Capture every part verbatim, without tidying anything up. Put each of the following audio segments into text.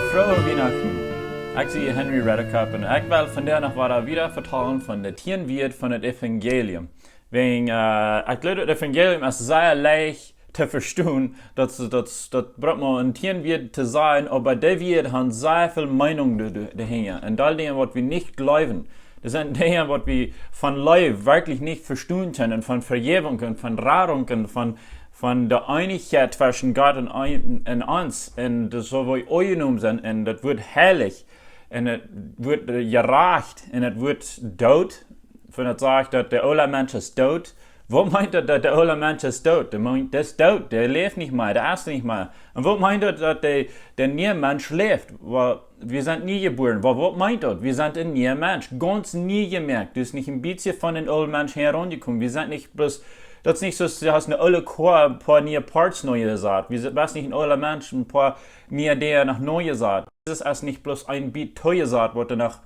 Frohe Wienachten. Ekj sie Henry Redekop un ekj well vondoag noch waut wieda vetalen von de tieen Wieed von daut Evangelium. Wäajen, äh, ekj jleew, daut Evangelium es sea leicht to vestonen, daut, daut, daut brukt mau een tieen Wieed to sajen, oba dee Wieed haben sea väl Meenunk doa, doa, doahinja. Un daut Dinja, waut wie nich jleewen, daut sent Dinja, waut wie von Leew werkjlich nich vestonen kjennen, von Vejäwunk un von Radunk un von, von de Eenichkjeit tweschen Gott un, un, un ons. Un daut soo wie aunjenomen sent, un daut woat heilich, un daut woat, äh, jerajcht, un daut woat doot. Von daut sajcht, daut de oola Mensch es doot. Waut meent daut, daut de oola Mensch es doot? Dee meent, dee es doot, dee läft nich mea, dee es nich mea. Un waut meent daut, daut de, de niea Mensch läft? Well, wie sent nie jebuaren. Well, waut meent daut? Wie sent een niea Mensch. Gaunz nie jemoakt. Du best nich een bät von dän oolen Mensch hia raunjekomen. Wie sent nich bloos, daut es nich soo, du hast eene oole Koa, een poa niee Parts nojesat. Wie sent, best nich een oola Mensch, een poa niee Dinja noch nojesat. Jesus es nich bloos een bät tojesat, waut doa noch,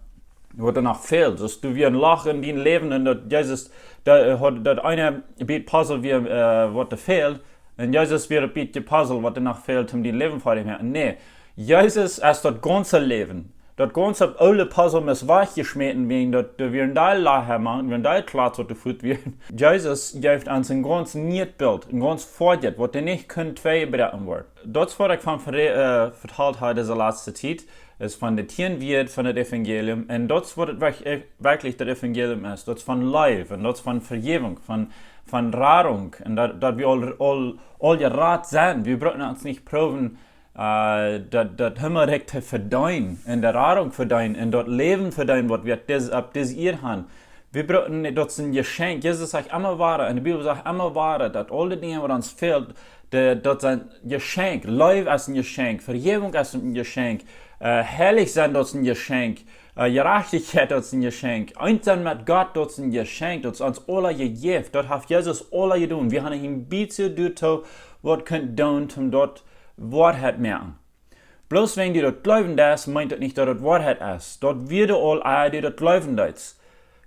waut doa noch fält. Soo aus du wia een Loch en dien Läwen un daut Jesus, daut, äh, haud, daut eene bät Puzzle wia, äh, waut doa fält. Un Jesus wia een bät Puzzle, waut doa noch fält, om dien Läwen foadich to moaken. Nä, Jesus es daut gaunze Läwen. Daut gaunze oole Puzzle mott wajchjeschmäten woaren, daut doa wia een Deel Loch mank, wia een Deel Klotz, waut doa fuat wia. Jesus jeft ons een gaunz nieet Bilt, een gaunz Foadich, waut doa nich kaun tweibroaken woaren. Daut es waut ekj von vere-, äh, vetalt hab dise latste Tiet, es von de tieen Wieed von daut Evangelium. Un daut es waut daut werk-, äh, werkjlich daut Evangelium es. Daut es von Leew un daut es von Vejäwunk, von, von Radunk. Un daut, daut wie aul, aul, aul jerat sent. Wie brucken ons nich proowen, äh, daut, daut Himmelrikj to vedeenen un de Radunk vedeenen un daut Läwen vedeenen, waut wie opp dise, opp dise Ieed haben. Wie brucken, daut es een Jeschenkj. Jesus sajcht emma wada, un de Bibel sajcht emma wada, daut aul dee Dinja, waut ons fält, dee, daut sent Jeschenkj. Leew es een Jeschenkj, Vejäwunk es een Jeschenkj, äh, heilich sennen, daut es een Jeschenkj, äh, Jerajchtichkjeit, daut es een Jeschenkj, eent sennen met Gott, daut es een Jeschenkj, daut es ons aula jejäft, daut haft Jesus aula jedonen. Wie haben een bät doatoo, waut wie kjennen doonen, om daut Woarheit moaken. Bloos wäajen du daut jleewen deist, meent daut nich, daut daut Woarheit es. Daut wia aul, ea du daut jleewen deist.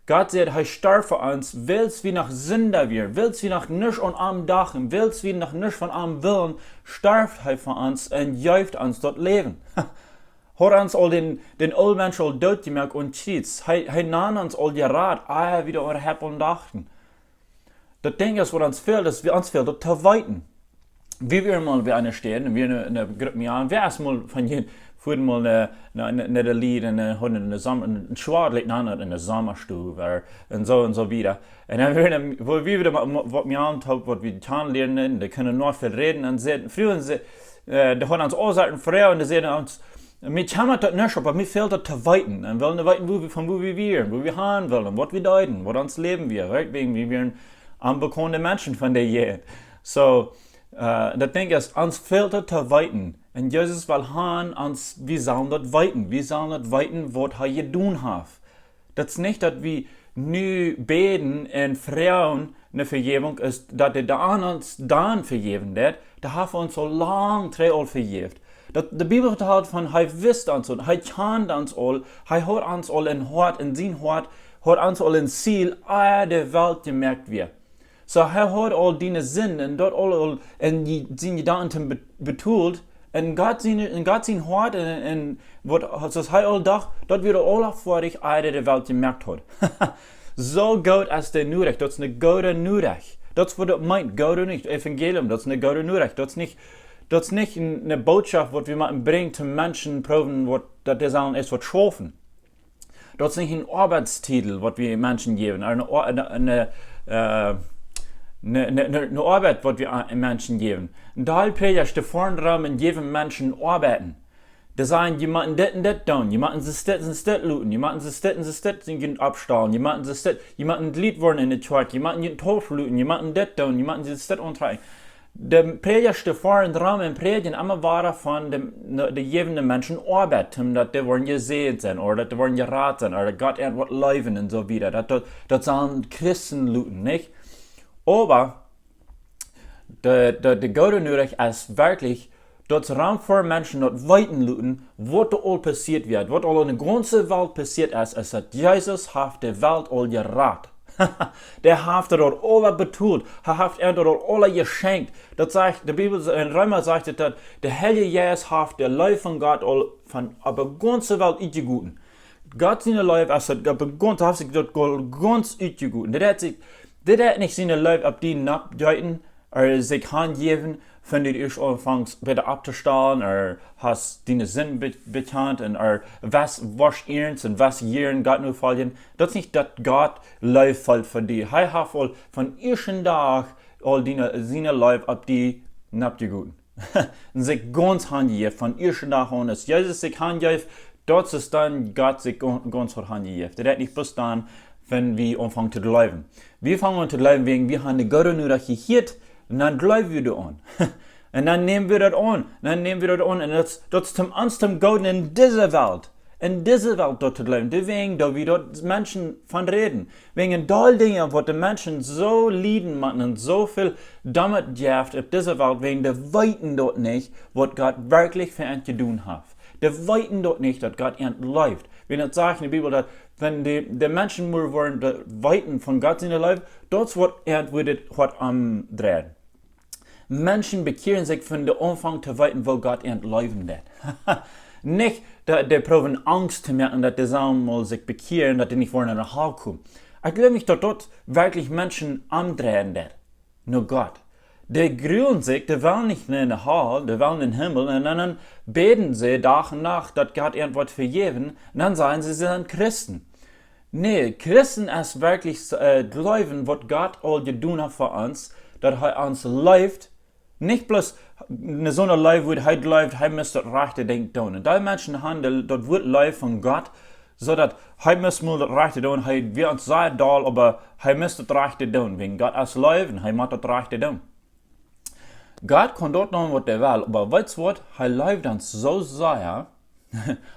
Gott säd, hee storf fa ons, wiels wie noch Sinda wieren, wiels wie noch nuscht aun am dochten, wiels wie noch nuscht von am wullen, storf hee fa ons un jeft ons daut Läwen. Haud ons aul dän, dän oolen Mensch aul doot jemoakt aum Kjriez. Hee, hee haud ons aul jerat, ea wie doa äwahaupt aun dochten. Daut Dinkj es, waut ons fält, es, wie ons fält daut to weeten. Wie wieren mol bie eene Städ, wie eene, eene Grupp Mennoniten, wie eemol von hia, fuaren mol no, no, no, no de Lied un, äh, hauden een Som-, een, een Schwoa, like, no, no, eene Sommastow, un soo un soo wieda. Un dan wieren, woo wie wieren, waut, waut wie aun hauden, waut wie kjanen lieeden, un dee kunnen noch väl räden, un säden, Frues, säden, äh, dee hauden ons aul Sachen Frues, un dee säden ons, mie kjemmat daut nich, oba mie fält daut to weeten. Un wellen weeten, woo wie, von woo wie wieren, woo wie han wullen, waut wie deeden, waut ons Läwen wia. Right? Wäajen wie wieren onbekaunde Menschen von dee Jäajent. Soo, äh, daut Dinkj es, ons fält daut to weeten. Un Jesus well han, ons, wie sellen daut weeten. Wie sellen daut weeten, waut hee jedonen haft. Daut es nich, daut wie nu bäden un froagen no Vejäwunk, es daut hee dan ons dan vejäwen deed, dee haft ons aul lang trigj aul vejäft. Daut, de Bibel vetalt von, hee wist ons aul, hee kjand ons aul, hee haud ons aul em Hoat, en sien Hoat, haud ons aul em Ziel, ea de Welt jemoakt wia. Soo, hee haud aul diene Sind un daut aul, aul en die, siene Jedanken be-, betolt, un Gott sien, un Gott sien Hoat un, un waut, soo aus hee aul docht, daut wia aul foadich, ea hee de Welt jemoakt haud. Soo goot es de Norecht, daut es eene goode Norecht. Daut es waut daut meent, goode Norecht, Evangelium, daut es eene goode Norecht. Daut es nich, daut es nich eene, eene Botschaft, waut wie motten brinjen, om Menschen proowen, waut, daut dee sellen ieescht waut schaufen. Daut es nich een Oabeitstitel, waut wie Menschen jäwen, eene Oa-, eene, eene, äh, eene, eene, eene, eene Oabeit, waut wie aun Menschen jäwen. Een Deel Prädja, dee foaren rom un jäwen Menschen Oabeiten. Dee sajen, jie motten dit un dit doonen, jie motten soo dit un soo dit loten, jie motten soo dit un soo dit sien Kjint oppstalen, jie motten soo dit, jie motten Jleet woaren enne Kjoakj, jie motten june Taufe loten, jie motten dit doonen, jie motten soo dit auntrakjen. De Prädja, dee foaren rom un prädjen emma wada von de, de jäwen de Menschen Oabeit, om daut dee woaren jesäajent sennen, ooda daut dee woaren jerat sennen, ooda Gott an woat leewen un soo wieda. Daut, daut, daut sellen Christen loten, nich? Oba de, de, de goode Norecht es werkjlich, daut rom fa Menschen daut weeten loten, waut doa aul passieet wia, waut aul en de gaunze Welt passieet es, es daut Jesus haft de Welt aul jerat. Dee haft daut aul aula betolt. Hee haft an daut aul aula jeschenkt. Daut sajcht, de Bibel, en Reema sajcht et, daut de Heilje Jeist haft de Leew von Gott aul von opp de gaunze Welt utjegoten. Gott siene Leew, aus et opp de gaunze, haft sikj daut aul gaunz utjegoten. Dit haft sikj, dit haft nich siene Leew opp die nopp jeeten, ooda sikj hanjäwen, von die ieescht aunfangs bäta opptostalen, ooda hast diene Sind be-, bekjant, un ooda west, woascht iernst un west jieren Gott nofoljen. Daut es nich daut Gott Leew felt fa die. Hee haft aul von ieeschten Dach aul diene, siene Leew opp die nopp jegoten. Un sikj gaunz hanjejäft von ieeschten Dach aun, aus Jesus sikj hanjeef, daut es dan Gott sikj gaun-, gaunz haft hanjejäft. Daut es nich bloos dan, wan wie aunfangen to jleewen. Wie fangen aun to jleewen, wäajen wie haben de goode Norecht jehieet, un dan jleew wie doaraun. Un dan näm wie daut aun, dan näm wie daut aun. Un daut, daut es toom ons toom Gooden en dise Welt. En dise Welt daut to jleewen. Doawäajen, daut wie doa Menschen von räden. Wäajen en Deel Dinja, waut de Menschen soo lieden motten un soo väl doamet jeft opp dise Welt, wäajen dee weeten daut nich, waut Gott werkjlich fa an jedonen haft. Dee weeten daut nich, daut Gott an leeft. Wan daut sajcht en de Bibel, daut wan de, de Menschen mau wudden daut weeten von Gott siene Leew, daut es waut an wudden daut Hoat omdreien. Menschen bekjieren sikj von de Aunfank to weeten, woo Gott an leewen deit. Nich, daut dee proowen Angst to moaken, daut dee sellen mol sikj bekjieren, daut dee nich wudden en de Hal komen. Ekj jleew nich, daut daut werkjlich Menschen omdreien deit no Gott. Dee grulen sikj, dee wellen nich en de Hal, dee wellen en Himmel, un dan bäden see Dach un Nacht, daut Gott an woat vejäwen, un dan sajen see, see sent Christen. Nä, Christen es werkjlich, äh, jleewen, waut Gott aul jedonen haft fa ons, daut hee ons leeft. Nich bloos ne soone Leew, woo hee jleeft, hee must daut rajchte Dinkj doonen. Un dee Menschen haben de, daut Wuat Leew von Gott, soo daut hee must mau daut rajchte doonen, hee wia ons sea doll, oba hee must daut rajchte doonen. Wäajen Gott es Leew un hee mott daut rajchte doonen. Gott kaun daut doonen, waut hee well, oba weetst waut? Hee leeft ons soo sea,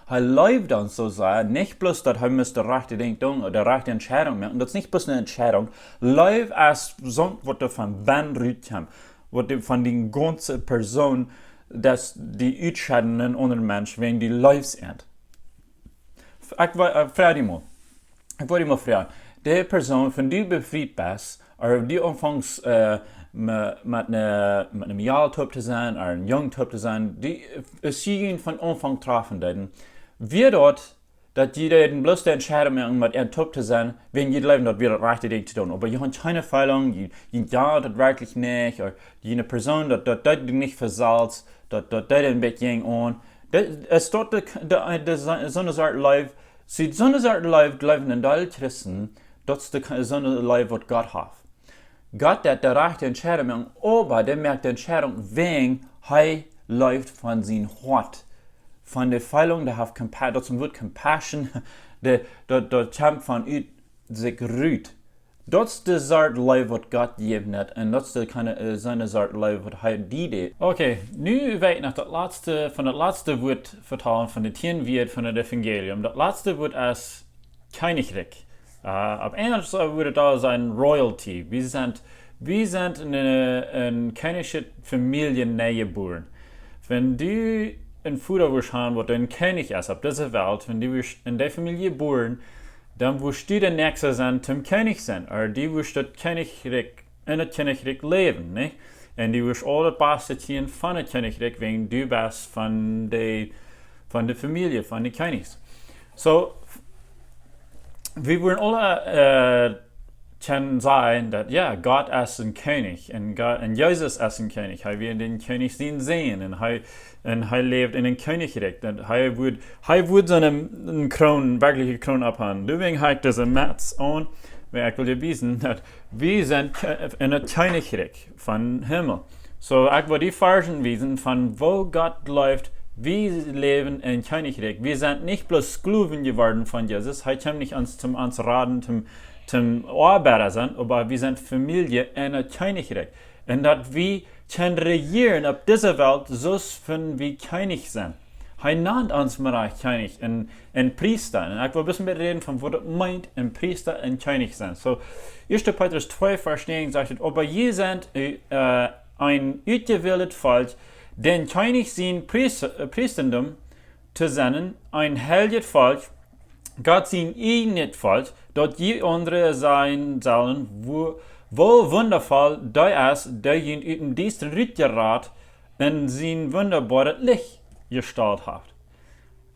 hee leeft ons soo sea, nich bloos daut hee must daut rajchte Dinkj doonen, de rajchte Entscheidunk moaken. Daut es nich bloos ne Entscheidunk. Leew es soont, waut doa von bennen rutkjemt, waut doa von de gaunze Persoon, daut dee utschedden en aundren Mensch, wäajen dee leeft an. Ekj wa-, äh, froag die mol. Ekj wull die mol froagen. De Persoon, wan du befriet best, ooda du aunfangst, äh, me-, met ne, met ne Mejal toop to sennen, ooda een Jung toop to sennen, dee, äh, see junt von Aunfank trafen deeden, wia daut, daut jie deeden bloos de Entscheidunk moaken, met an toop to sennen, wäajen jie jleewden, daut wia daut rajchte Dinkj to doonen. Oba jie hauden kjeene Feelinj, jie, jie, jo, daut werkjlich nich, ooda jie, ne Persoon, daut, daut deed nich fa selfst, daut, daut deed een bät jinkj aun. Daut, es daut de, de, de, so-, soone Sort Leew, see, soone Sort Leew jleewen en Deel Christen, daut es de, soone Leew, waut Gott haft. Gott deit de rajchte Entscheidunk moaken, oba dee moakt de Entscheidunk, wäajen hee leeft von sien Hoat. Von de Feelinj, dee haft compa-, daut es een Wuat, compassion, dee, daut, daut kjemt von ut sikj rut. Daut es de Sort Leew, waut Gott jejäft haft, un daut es de, kjeene, äh, soone Sort Leew, waut hee die deed. Okay, nu well ekj noch daut latste, von daut latste Wuat vetalen, von de tieen Wieed von daut Evangelium. Daut latste Wuat es Kjennichrikj. Äh, opp Enjlisch wudd daut sennen royalty. Wie sent, wie sent en eene, eene kjennichsche Famielje nenjebuaren. Wan du een Voda wurscht haben, waut een Kjennich es opp dise Welt, wan du wurscht en dee Famielje jebuaren, dan wurscht du de Näakjsta sennen toom Kjennich sennen. Ooda du wurscht daut Kjennichrikj, en daut Kjennichrikj läwen, nich? Un du wurscht aul daut baste kjrieen von daut Kjennichrikj, wäajen du best von de, von de Famielje, von de Kjennichs. Soo, wie wudden aule, äh, kjennen sajen, daut, jo, Gott es een Kjennich, un Gott, un Jesus es een Kjennich. Hee wia dän Kjennich sien Sän, un hee, un hee läft en een Kjennichrikj. Daut hee wudd, hee wudd soone, eene Kroon, werkjliche Kroon opphaben. Doawäajen hab ekj dise Mets aun, wiels ekj well wiesen, daut wie sent Kje-, en daut Kjennichrikj von Himmel. Soo, ekj well die Varzen wiesen von woo Gott leeft, wie läwen en Kjennichrikj. Wie sent nich bloos Sklowen jeworden von Jesus. Hee kjeem nich ons toom ons raden, toom, toom Oabeida sennen, oba wie sent Famielje en daut Kjennichrikj. Un daut wie kjennen rejieren opp dise Welt, soo aus wan wie Kjennich sent. Hee nant ons mau Kjennich un, un Priesta. Un ekj well een bät räden von waut daut meent, een Priesta un Kjennich sennen. Soo, ieeschte Petrus twee Varsch näajen sajcht et, oba jie sent, äh, een utjewältet Volkj, dän Kjennich sien Priest-, äh, Priestadom to sennen, een heiljet Volkj, Gott sien ieejnet Volkj, daut jie aundre sajen sellen, woo, woo wundafoll dee es, dee junt ut dän Diestren rutjerat un sien wundaboaret Licht jestalt haft.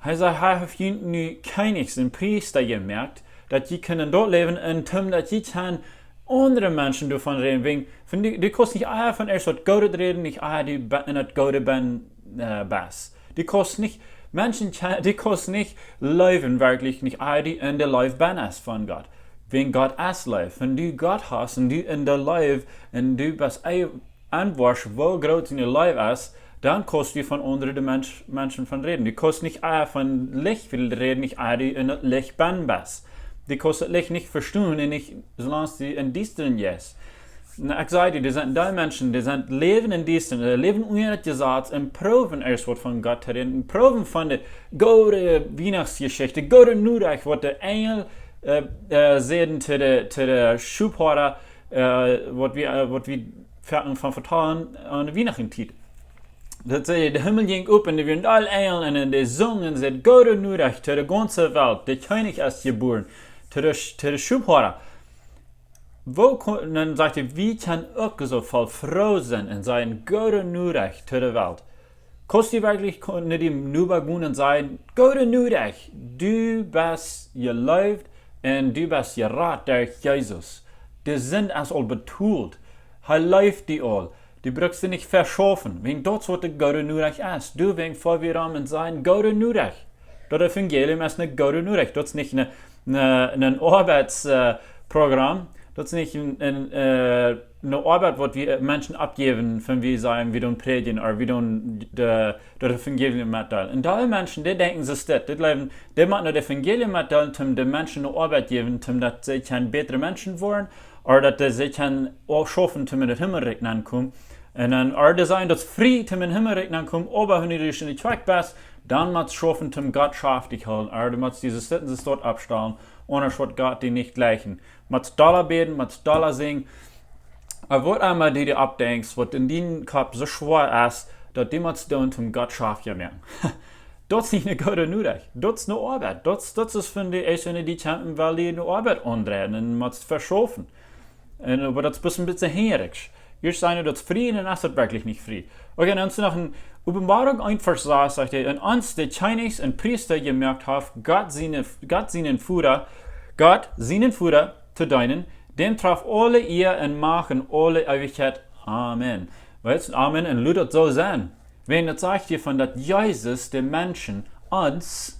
Hee sajcht, hee haft junt nu Kjennichs un Priesta jemoakt, daut jie kjennen doa läwen un toom daut jie kjennen aundre Menschen doavon räden. Wäajen, von du, du kaust nich ea von ieescht waut Goodet räden, nich ea du be-, en daut Goode bennen, äh, best. Du kaust nich, Menschen, kje-, du kaust nich leewen werkjlich, nich ea du en de Leew bennen best von Gott. Wäajen Gott es Leew. Wan du Gott hast un du en de Leew un du best ei-, enwoascht, woo groot siene Leew es, dan kaust du von aundre de Mensch-, Menschen von räden. Du kaust nich ea von Licht well räden, nich ea du en daut Licht bennen best. Du kaust daut Licht nich vestonen un nich, soo lang aus du em Diestren jeist. Na, ekj saj die, doa sent dee Menschen, dee sent läwen em Diestren, dee läwen unja daut Jesaz un proowen ieescht waut von Gott to räden, un proowen von de goode Wienachtsjeschicht, goode Norecht, waut de Enjel, äh, äh, säden to de, to de Schophoada, äh, waut wie, äh, waut wie von vetalen aun de Wienachtentiet. Daut säd, de Himmel jinkj op un doa wieren aul Enjel un, un dee sungen, säden, goode Norecht to de gaunze Welt, de Kjennich es jebuaren, to de, to de Schophoada. Woo kaun, dan sajcht hee, wie kjennen uk soo voll Freid sennen un sajen, goode Norecht to de Welt. Kaust du werkjlich ko-, no dän Noba gonen un sajen, goode Norecht, du best jeleeft un du best jerat derch Jesus. De Sind es aul betolt. Hee leeft die aul. Du brukst die nich veschaufen. Wäajen daut es waut de goode Norecht es. Du, wäajen fa wie rom un sajen, goode Norecht. Daut Evangelium es ne goode Norecht. Daut es nich ne, ne, ne Oabeits-, äh, Programm. Daut es nich een, een, äh, ne Oabeit waut wie, äh, Menschen aufjäwen, wan wie sajen, wie doonen prädjen, ooda wie doonen de, daut Evangelium metdeelen. Un dee Menschen, dee denkjen, see es dit, dee jleewen, dee motten daut Evangelium metdeelen, om de Menschen ne Oabeit jäwen, om daut see kjennen bätre Menschen woaren, ooda daut see kjennen uk schaufen, om en daut Himmelrikj nenkomen. Un dan, ooda dee sajen, daut es frie, om en daut Himmelrikj nenkomen, oba wan du en de Kjoakj best, dan motst schaufen, om Gott schaftich hoolen, ooda motst dise Sitten, dise Staut aufstalen, aundasch woat Gott die nich jlikjen. Motst dolla bäden, motst dolla sinjen. Ooda waut emma du die oppdenkjst, waut en dienen Kopp soo schwoa es, daut du motst doonen, om Gott schaftich to moaken. Daut es nich ne goode Norecht. Daut es ne Oabeit. Daut es, daut es von dee, es wan du kjempen, wiels du ne Oabeit aundreien un motst veschaufen. Un, oba daut es bloos een bät hinjarisch. Ieescht sajen, daut es frie, un dan es daut werkjlich nich frie. Okay, dan es noch een Openboarunk eent Varsch sas, sajcht hee, un ons de Kjennichs un Priesta jemoakt haft, Gott sienen, Gott sienen Voda, Gott sienen Voda to deenen, däm traft aule Ea un Macht en aule Eewichkjeit. Amen. Weetst, Amen, un lot daut soo sennen. Wäajen daut sajcht hia von daut Jesus de Menschen, ons,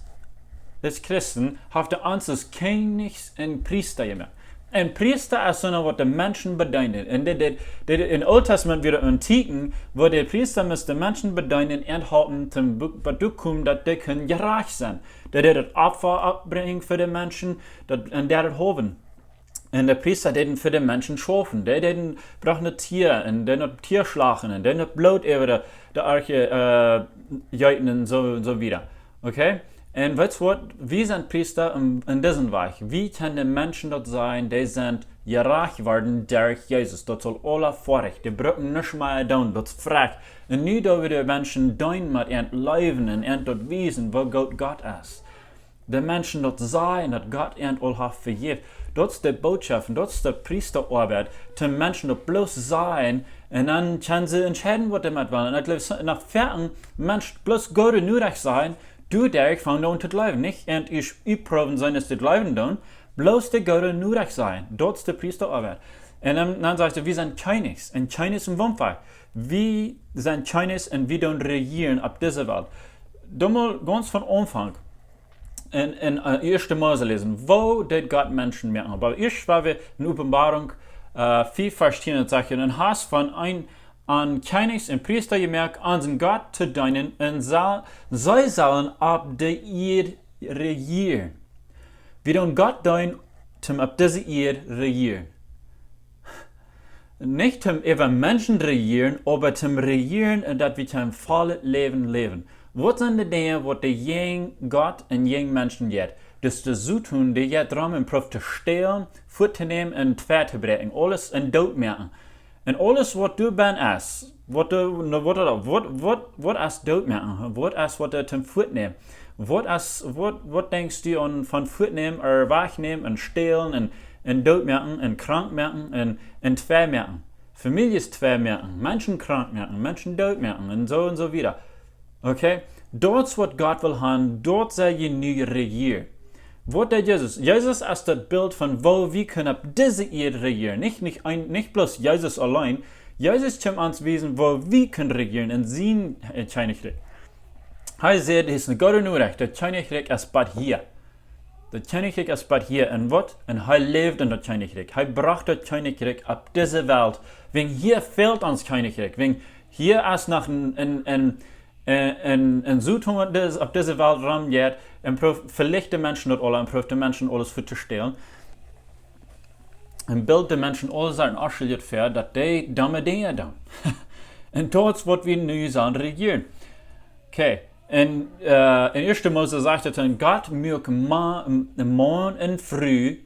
aus Christen, haft hee ons aus Kjennichs un Priesta jemoakt. Een Priesta es soona waut de Menschen bedeent. Un dit, dit, dit, em Oolen Tastament wia een Tieekjen, woo de Priesta must de Menschen bedeenen un halpen, toom Buak, waut doa kjeem, daut dee kunnen jerajcht sennen. Daut dee daut Opfa oppbrinjen fa de Menschen, daut, un daut dee daut haben. Un de Priesta deeden fa de Menschen schaufen. Dee deeden, brochten daut Tia un deeden daut Tia schlachten un deeden daut Bloot äwa de, de Arche, äh, jeeten un soo, un soo wieda. Okay? Un weetst waut? Wie sent Priesta en, en disen Wajch. Wie kjennen de Menschen daut sajen, dee sent jerajcht worden derch Jesus. Daut es aul aules foadich. Dee brucken nuscht mea doonen. Daut es frie. Un nu doo wie de Menschen deenen met an Läwen un an daut wiesen, woo groot Gott es. De Menschen daut sajen, daut Gott an aul haft vejäft. Daut es de Botschaft un daut es de Priestaoabeit, toom Menschen daut bloos sajen un dan kjennen see entscheiden, waut see met wellen. Un ekj jleew, soo, no väl Menschen bloos goode Norecht sajen, doaderch fangen aun to jleewen, nich? Un ieescht utproowen sennen, es to jleewen doonen, bloos de goode Norecht sajen. Daut es de Priestaoabeit. Un dan, dan sajcht hee, wie sent Kjennichs, un Kjennichs em Womfach. Wie sent Kjennichs un wie doonen rejieren opp dise Welt. Doo mol gaunz von Aunfank en, en, äh, Ieeschte Mose läsen. Woo deed Gott Menschen moaken? Oba ieescht, wan wie en Openboarunk, äh, fief Varsch tieen, daut sajcht: Un hast von an, an Kjennichs un Priesta jemoakt, onsen Gott to deenen, un sell-, see sellen opp de Ieed rejieren. Wie doonen Gott deenen, toom opp dise Ieed rejieren. Nich toom äwa Menschen rejieren, oba toom rejieren un daut wie kjennen vollet Läwen läwen. Waut sent de Dinja, waut de jäajen Gott un jäajen Menschen jeit? Daut es de Soton, dee jeit rom un prooft to stälen, fuat to nämen un twei to bräakjen. Aules un doot moaken. Un aules, waut doa bennen es, waut doa, no, waut doa, waut, waut, waut es doot moaken? Waut es, waut doa toom fuat nämen? Waut es, waut, waut denkjst du aun von fuatnämen, ooda wajchnämen, un stälen, un, un dootmoaken, un krank moaken, un, un twei moaken? Famieljes twei moaken, Menschen krank moaken, Menschen dootmoaken, un soo un soo wieda. Okay? Daut es waut Gott well haben, daut saul je nu rejieren. Waut deed Jesus? Jesus es daut Bilt von woo wie kjennen opp dise Ieed rejieren. Nich, nich, een, nich bloos Jesus auleen. Jesus kjeem ons wiesen, woo wie kjennen rejieren en sien, äh, Kjennichrikj. Hee säd, hee es eene goode Norecht, daut Kjennichrikj es bott hia. Daut Kjennichrikj es bott hia. Un waut? Un hee läwd en daut Kjennichrikj. Hee brocht daut Kjennichrikj opp dise Welt. Wäajen hia fält ons Kjennichrikj. Wäajen hia es noch een, een, een, een, een, een Soton, waut dis-, opp dise Welt romjeit un proowt, velicht de Menschen daut aule un proowt de Menschen aules väatostälen. Un bilt de Menschen aule Sachen aunschuldicht väa, daut dee domme Dinja doonen. Un daut es waut wie nu sellen rejieren. Okay. En, äh, en Ieeschte Mose sajcht et dan, Gott muak Ma-, een Maun un Fru,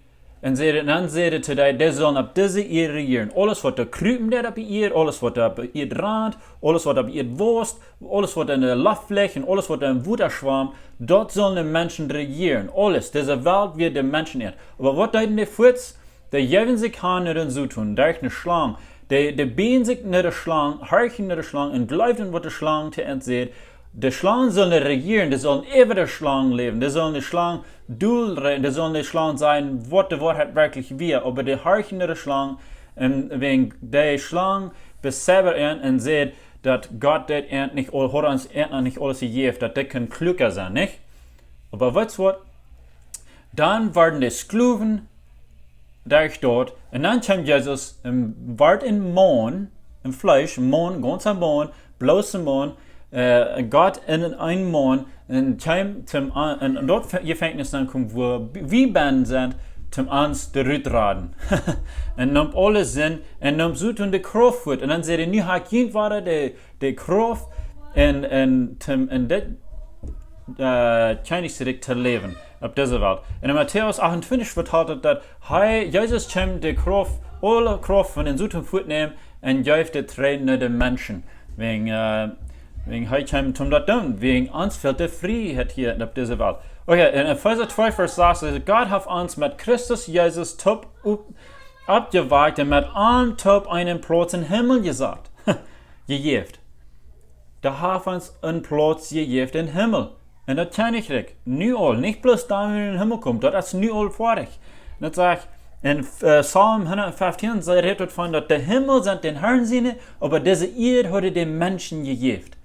un säd, un dan säd hee to dee, dee sellen opp dise Ieed rejieren. Aules waut doa krupen deit opp de Ieed, aules waut doa opp de Ieed rant, aules waut opp de Ieed waust, aules waut en de Loft flecht un aules waut em Wota schwamt, daut sellen de Menschen rejieren. Aules, dise Welt wia de Menschen äa. Oba waut deeden dee fuaz? Dee jeewen sikj han no dän Soton, derch eene Schlang. Dee, dee beeden sikj no de Schlang, horchten no de Schlang un jleewden waut de Schlang to an säd. De Schlang sellen rejieren, dee sellen äwa de Schlang läwen, dee sellen de Schlang dol reiten, dee sellen de Schlang sajen, waut de Woarheit werkjlich wia. Oba dee horchten no de Schlang, un wäajen de Schlang beseibad an un säd, daut Gott daut an nich aul-, haud ons an nich aules jejäft, daut dee kunn kluaka sennen, nich? Oba weetst waut? Dan worden dee Sklowen derch daut. Un dan kjeem Jesus un wort een Maun, een Fleesch, een Maun, gaunz een Maun, bloos een Maun, äh, Gott en een Maun, un kjeem toom an-, un, un daut Fe-, Jefenkjnis dan kjeem, wua wie bennen sent, toom ons doa rut raden. Un neem aule Sind, un neem Soton de Krauft wajch. Un dan säd hee, nu hab ekj junt wada de, de Krauft un, un toom, un dit, äh, Kjennichrikj to läwen opp dise Welt. Un en Matäus achtuntwintich vetalt et, daut hee, Jesus kjeem de Krauft, aule Krauft von dän Soton väanämen un jeef dee trigj no de Menschen. Wäajen, äh, wäajen hee kjeem toom daut doonen, wäajen ons fält de Frieheit hia opp dise Welt. Okay, en Efeesa twee Varsch sas sajcht et, Gott haft ons met Christus Jesus toop opp-, oppjewakjt un met am toop eenen Plauz em Himmel jesat. Jejäft. Dee haft ons een Plauz jejäft em Himmel. En daut Kjennichrikj. Nu aul. Nich bloos dan, wan wie en dän Himmel komen. Daut es nu aul foadich. Un daut sajcht en, äh, Psalm hundatfeftieen, see rät doavon, daut de Himmel sent dän Herrn siene, oba dise Ieed haft hee de Menschen jejäft.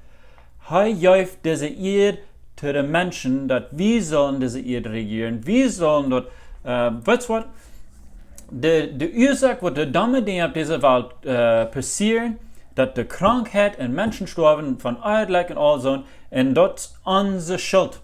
Hee jeef dise Ieed to de Menschen, daut wie sellen dise Ieed rejieren. Wie sellen daut, äh, weetst waut? De, de Uasoak waut de domme Dinja opp dise Welt, äh, passieren, daut de Krankheit un Menschen stoawen von Eadlekj un aul soo, un daut es onse Schult.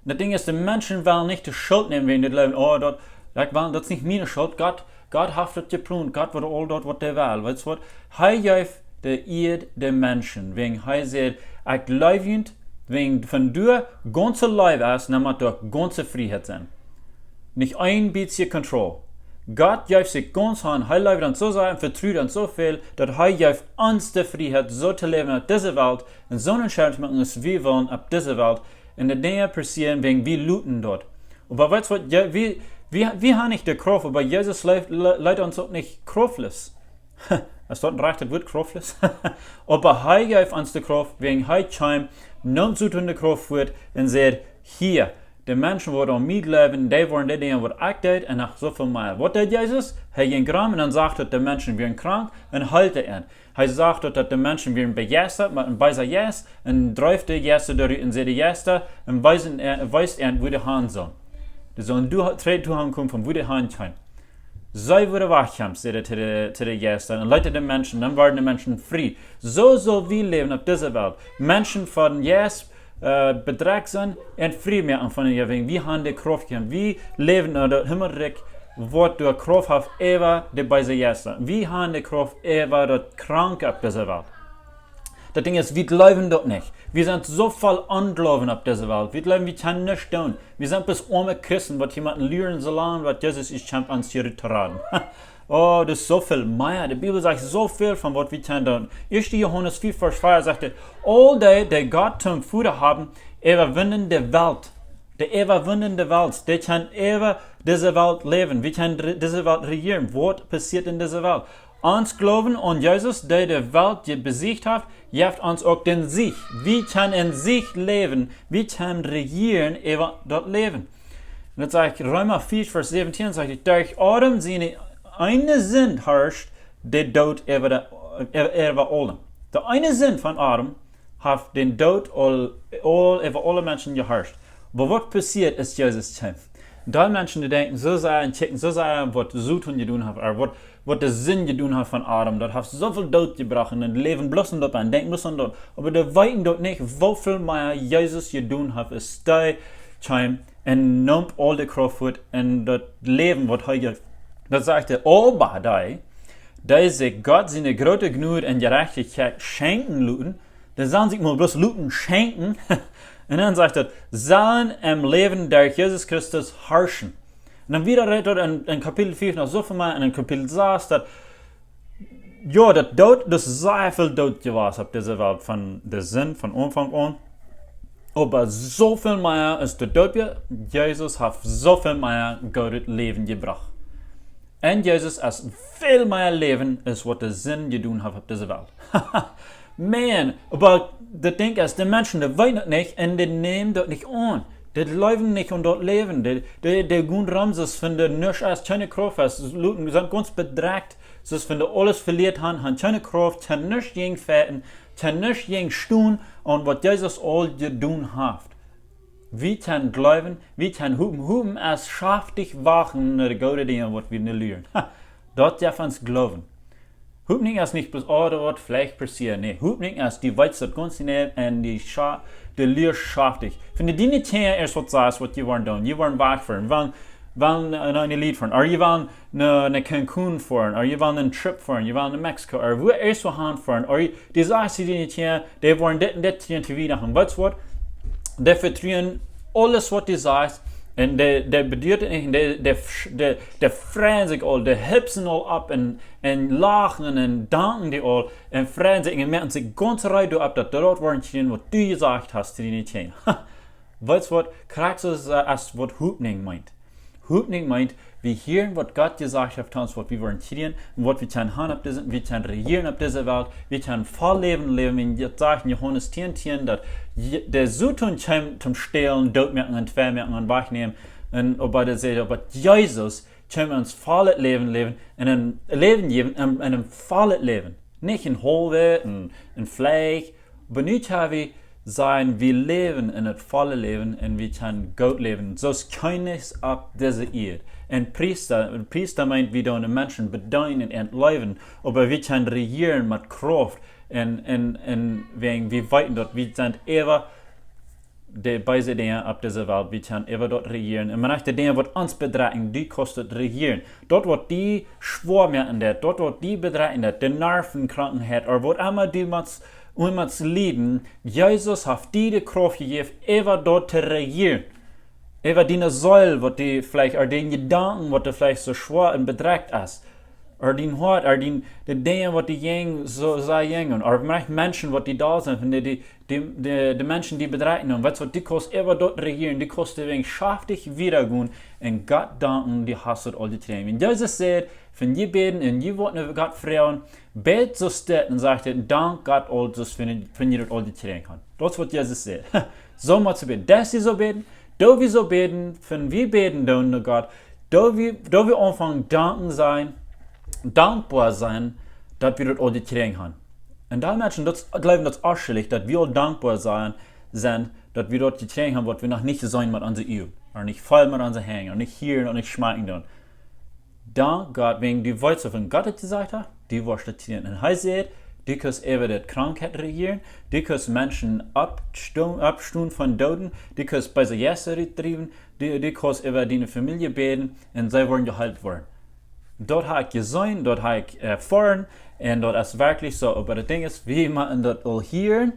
Daut Dinkj es, de Menschen wellen nich de Schult nämen, wan dee jleewen, oh, daut, daut, well, daut es nich miene Schult. Gott, Gott haft daut jeplont, Gott woat aul daut, waut hee well. Weetst waut? Hee jeef de Ieed de Menschen. Wäajen hee säd, ekj leew junt, wäajen von doa gaunze Leew es, dan mott doa gaunze Frieheit sennen. Nich een bät control. Gott jeef sikj gaunz han, hee leewd ons soo sea un vetrud ons soo väl, daut hee jeef ons de Frieheit, soo to läwen opp dise Welt, un soone Entscheidunk to moaken, aus wie wellen opp dise Welt, un de Dinja passieren, wäajen wie loten daut. Oba weetst waut, jo, wie, wie, wie haben nich de Krauft, oba Jesus leet, le-, leet ons uk nich kraftlos. Es daut een rajchtet Wuat, kraftlos? Oba hee jeef ons de Krauft, wäajen hee kjeem, neem Soton de Krauft wajch un säd, hia, de Menschen waut aun mie jleewen, dee woaren de Dinja waut ekj deed un noch soo väl mea. Waut deed Jesus? Hee jinkj rom un dan sach hee daut de Menschen wieren krank un heeld an. Hee sach daut, daut de Menschen wieren bejeistat met een beesen Jeist un dreef de Jeista doarut un säd de Jeista un wees an, wees an, wua dee han sullen. Dee sullen doa trigj to am komen, von wua dee han kjeemen. See woaren wajchjeschekjt, säd hee to de, to de Jeista, un leet de Menschen, dan woaren de Menschen frie. Soo sell wie läwen opp dise Welt. Menschen von Jeist, äh, bedrekjt sent un frie moaken von de Jewenkj. Wie haben de Krauft jejäft. Wie läwen en daut Himmelrikj, waut de Krauft haft äwa de beese Jeista. Wie haben de Krauft äwa daut Kranke opp dise Welt. Daut Dinkj es, wie jleewen daut nich. Wie sent soo voll Onjloowen opp dise Welt. Wie jleewen, wie kjennen nuscht doonen. Wie sent bloos oame Christen, waut jemaunt lieren sellen, waut Jesus es, kjemt ons hia rut to raden. Oh, daut es soo väl mea. De Bibel sajcht soo väl von waut wie kjennen doonen. Ieeschte Johanes fief Varsch vea sajcht et: "Aul dee, dee Gott toom Voda haben, äwawinjen de Welt." Dee äwawinjen de Welt. Dee kjennen äwa dise Welt läwen. Wie kjennen re-, dise Welt rejieren. Waut passieet en dise Welt? Ons Gloowen aun Jesus, dee de Welt je-, besiecht haft, jeft ons uk dän Sieg. Wie kjennen en Sieg läwen. Wie kjennen rejieren äwa daut Läwen. Un daut sajcht Reema fief Varsch säwentieen, sajcht et: "Derch Adam siene eene Sind harscht de Doot äwa de, äwa, äwa aulem." De eene Sind von Adam haft dän Doot aul, aul äwa aule Menschen jeharscht. Oba waut passieet es, Jesus kjeem? Dee Menschen, dee denkjen, soo sea un kjikjen, soo sea waut Soton jedonen haft, ooda waut, waut de Sind jedonen haft von Adam, daut haft soo väl Doot jebrocht un läwen bloos aun daut un denkjen bloos aun daut. Oba dee weeten daut nich, woo väl mea Jesus jedonen haft, es dee kjeem un neem aul de Krauft wajch un daut Läwen waut hee je-, daut sajcht et, oba dee, dee sikj Gott siene groote Jnod un Jerajchtichkjeit schenkjen loten, dee sellen sikj mau bloos loten schenkjen. Un dan sajcht et, sellen em Läwen derch Jesus Christus harschen. Un dan wieda rät et en, en Kapitel fief noch soo väl mea, un en Kapitel sas, daut, jo, daut Doot, daut es sea väl Doot jewast opp dise Welt von de Sind von Aunfank aun. Oba soo väl mea es de Doot wia, Jesus haft soo väl mea goodet Läwen jebrocht. Un Jesus es väl mea Läwen es waut de Sind jedonen haft opp dise Welt. Man, oba daut Dinkj es, de Menschen, dee weeten daut nich un dee nämen daut nich aun. Dee jleewen nich aun daut Läwen. Dee, dee, dee gonen rom, soo aus wan doa nuscht es, kjeene Krauft es, sent gaunz bedrekjt, soo aus wan dee aules velieet han, han kjeene Krauft, kjennen nuscht jäajen fajchten, kjennen nuscht jäajen stonen aun waut Jesus aul jedonen haft. Wie kjennen jleewen, wie kjennen hopen, hopen es schaftich wachten no de goode Dinja waut wie nu lieren. Ha, daut jeft ons Gloowen. Hopninj es nich bloos, oh, daut woat veleicht passieren. Nä, Hopninj es, du weetst daut gaunz jeneiw un du scha-, du lieescht schaftich. Wan du diene Kjinja ieescht waut sajchst, waut jie woaren doonen, jie woaren wajchfoaren, woaren, woaren, äh, no een Lied foaren, ooda jie woaren no, no Cancun foaren, ooda jie woaren een Trip foaren, jie woaren no Mexiko, ooda wua ieescht wua han foaren, ooda jie, du sajchst to diene Kjinja, dee woaren dit un dit kjrieen to Wienachten. Weetst waut? Dee vetruen aules waut du sajchst, un dee, dee bediet et nich, un dee, dee, dee, dee freien sikj aul, dee hupsen aul opp un, un lachen un danken die aul un freien sikj un moaken sikj gaunz reed doaropp, daut dee daut woaren kjrieen waut du jesajcht hast to diene Kjinja. Weetst waut? Krakjt soo es, äh, es waut Hopninj meent. Hopninj meent, wie hieren waut Gott jesajcht haft to ons, waut wie woaren kjrieen, un waut wie kjennen han opp dise, wie kjennen rejieren opp dise Welt, wie kjennen voll Läwen läwen, un daut sajcht en Johanes tieen tieen, daut Je-, de Soton kjeem toom stälen, dootmoaken un twei moaken un wajchnämen. Un oba daut sajcht, oba Jesus kjeem ons vollet Läwen läwen, un een Läwen jäwen, un, un een vollet Läwen. Nich een haulwet, een, een Fleesch, oba nu kjenn wie sajen, wie läwen en daut volle Läwen un wie kjennen goot läwen, soo aus Kjennichs opp dise Ieed. Un Priesta, un Priesta meent, wie doonen Menschen bedeenen un leewen, oba wie kjennen rejieren met Krauft un, un, un wäajen wie weeten daut wie sent äwa de beese Dinja opp dise Welt, wie kjennen äwa daut rejieren. Un wan ekj de Dinja waut ons bedrekjen, dee kosten daut rejieren. Daut waut die schwoa moaken deit, daut waut die bedrekjen deit, de Nervenkrankenheit, ooda waut emma du motst, motst lieden, Jesus haft die de Krauft jejäft, äwa daut to rejieren. Äwa diene Seel, waut die veleicht, ooda dän Jedanken, waut die veleicht soo schwoa un bedrekjt es. Ooda dien Hoat, ooda dien, de Dinja, waut die jeng, soo, soo jengen. Ooda veleicht Menschen, waut die doa sent, wan die, die, die, de, de Menschen, die bedrekjen, un weetst waut, dee kosten äwa daut rejieren, dee kosten wäajen schaftich wieda gonen un Gott danken, du hast daut aul jekjräajen. Un Jesus sajcht, wan jie bäden un jie woaren no Gott froagen, bät soo stell un sajcht, dankt Gott aul, soo aus wan jie, wan jie daut aul jekjräajen han. Daut es waut Jesus sajcht. Soo motst du bäden. Deist du soo bäden? Doo wie soo bäden, wan wie bäden doonen no Gott, doo wie, doo wie aunfangen danken sennen, dankboa sennen, daut wie daut aul jekjräajen han. Un dee Menschen, daut jleewen daut es schwierisch, daut wie aul dankboa sennen, sennen, daut wie daut jekjräajen han, waut wie noch nich seenen met onse Uagen, ooda nich feelen met onse Henj, ooda nich hieren, ooda nich schmakjen doonen. Dank Gott, wäajen du weetst, waut Gott daut jesajcht haft, du woascht daut kjrieen. Un hee sajcht, du kaust äwa de Krankheit rejieren, du kaust Menschen oppsto-, oppstonen von Dooden, du kaust beese Jeista utdriewen, du, du kaust äwa diene Famielje bäden un see woaren jeheelt woaren. Daut hab ekj jeseenen, daut hab ekj erfoaren, un daut es werkjlich soo. Oba daut Dinkj es, wie motten daut aul hieren,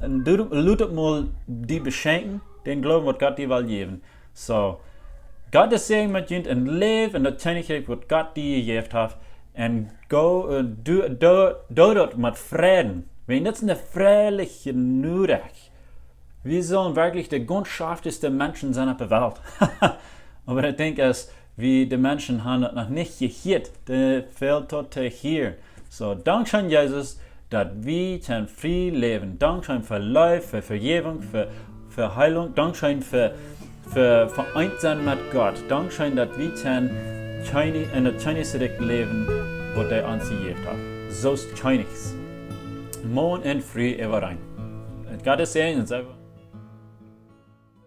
un du, lot daut mol die beschenken, dän Gloowen, waut Gott die well jäwen. Soo, Gott es Säajen met junt un läft en daut Kjennichrikj, waut Gott die jejäft haft. Un go, äh, doo, doo, doo daut met Freiden. Wie nutzen de freiliche Norecht. Wie sellen werkjlich de gaunz schaftichste Menschen sennen opp de Welt. Oba ekj denkj, aus wie de Menschen haben daut noch nich jehieet, dee fält daut to hieren. Soo, dankscheen Jesus, daut wie kjennen frie läwen. Dankscheen fa Leew, fa Vejäwunk, fa, fa Heilunk. Dankscheen fa, fa, fa eent sennen met Gott. Dankscheen daut wie kjennen Kjenni-, enn daut Kjennichrikj läwen, waut hee ons jejäft haft. Soo aus Kjennichs. Moien un Fried äwareen. Gott säajen junt.